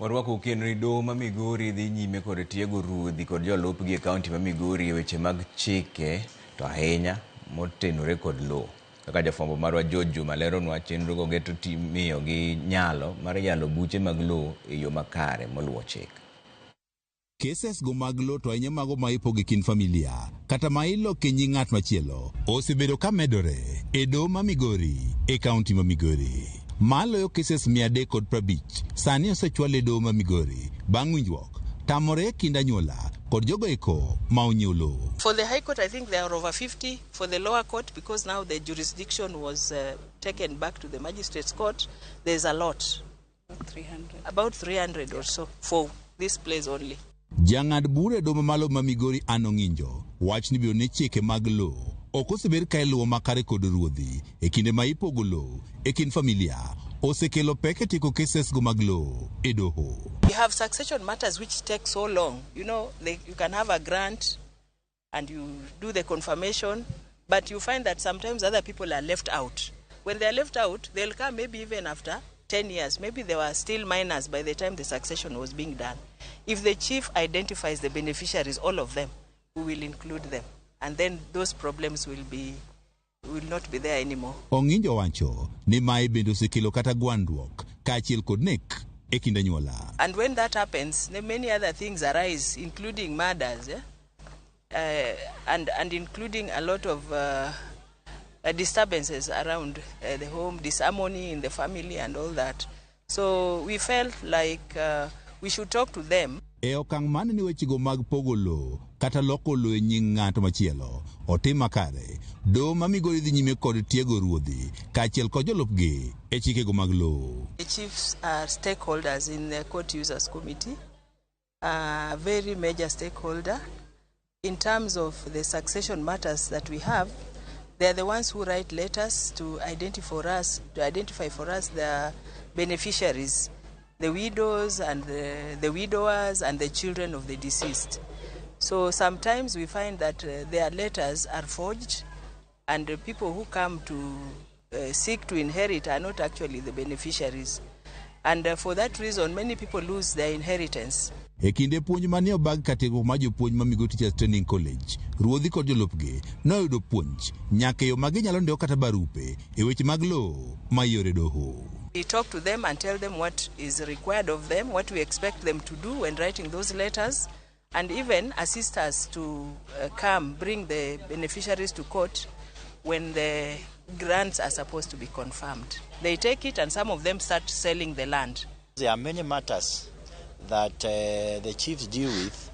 Warwako kendo ni doho ma Migori dhi nyime kod tiego ruodhi kod jolupgi e kaunti ma Migori e weche mag chike to ahinya motenore kod lowo. Kaka jafwambo marwa George Juma leronwa chenrogo geto miyogi nyalo mar yalo buche mag lowo e yo makare moluwo chik. Cases go mag lowo to ahinya mago ma ipogo e kind familia kata ma iloko e nying ng'at machielo osebedo ka medore e doho ma Migori e kaunti ma Migori. Maloyo cases 350 sani osechwal e doho ma Migori bang' winjruok tamore e kind anyuola kod jogo eko ma onyiewo lowo. For the High Court, I think there are over 50. For the lower court, because now the jurisdiction was taken back to the magistrates' court, there's a lot. 300. About 300 or so for this place only. Jang'ad bura e doho mamalo ma Migori Anne Ong'injo wach ni bedo ni chike mag lowo ok osebed ka iluwo makare kod ruodhi e kinde ma ipogo lowo e kind familia osekelo pek e tieko cases go mag lowo e doho. We have succession matters which take so long. You can have a grant and you do the confirmation, but you find that sometimes other people are left out. When they are left out, they'll come maybe even after 10 years. Maybe they were still minors by the time the succession was being done. If the chief identifies the beneficiaries, all of them, we will include them. And then those problems will not be there anymore. Ong'injo wacho ni mae bende osekelo kata gwandruok kaachiel kod nek e kind anyuola. And when that happens, then many other things arise, including murders, yeah? And including a lot of disturbances around the home, disharmony in the family and all that. So we felt like we should talk to them. E okang' mane ni wechego mag pogo lowo kata loko lowo e nying ng'ato machielo otim makare, doho ma Migori dhi nyime kod tiego ruodhi kaachiel kod jolupgi e chikego mag lowo. The chiefs are stakeholders in the court users committee, a very major stakeholder. In terms of the succession matters that we have, they are the ones who write letters to identify for us the beneficiaries, the widows and the widowers and the children of the deceased. So sometimes we find that their letters are forged, and the people who come to seek to inherit are not actually the beneficiaries. And for that reason, many people lose their inheritance. E kinde puonj mane obag ka tiegruok mar jopuonj ma Migori Teachers Training College, ruodhi kod jolupgi noyudo puonj nyaka e yo ma ginyalo ndiko kata barupe e weche mag lowo ma ioro doho. We talk to them and tell them what is required of them, what we expect them to do when writing those letters, and even assist us to come bring the beneficiaries to court when the grants are supposed to be confirmed. They take it and some of them start selling the land. There are many matters that the chiefs deal with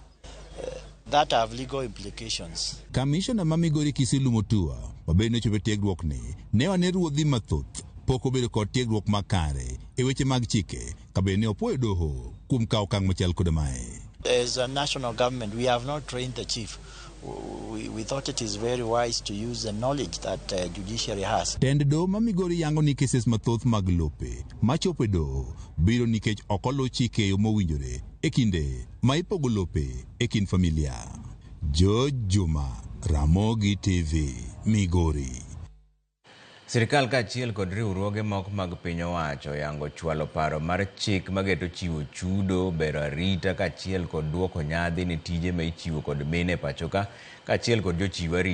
that have legal implications. Kamishona ma Migori Kisilu Mutua mabende nochopo e tiegruokni ne wane ruodhi mathoth pok obedo kod tiegruok makare e weche mag chike ka bende ne opuoyo doho kuom kawo okang' machal kod mae. As a national government, we have not trained the chief. We thought it is very wise to use the knowledge that judiciary has. Tend doho ma Migori yango ni cases mathoth mag lope machopo e doho biro nikech ok oluw chike e yo mowinjore e kinde ma ipogo lope e kind familia. George Juma, Ramogi TV, Migori. Sirikal kaachiel kod riwruoge moko mag piny owacho oyango chwalo paro mar chik mageto chiwo chudo, bero arita kaachiel kod duoko nyadhi ne tije ma ichiwo kod mine e pacho ka kaachiel kod jochiw arita.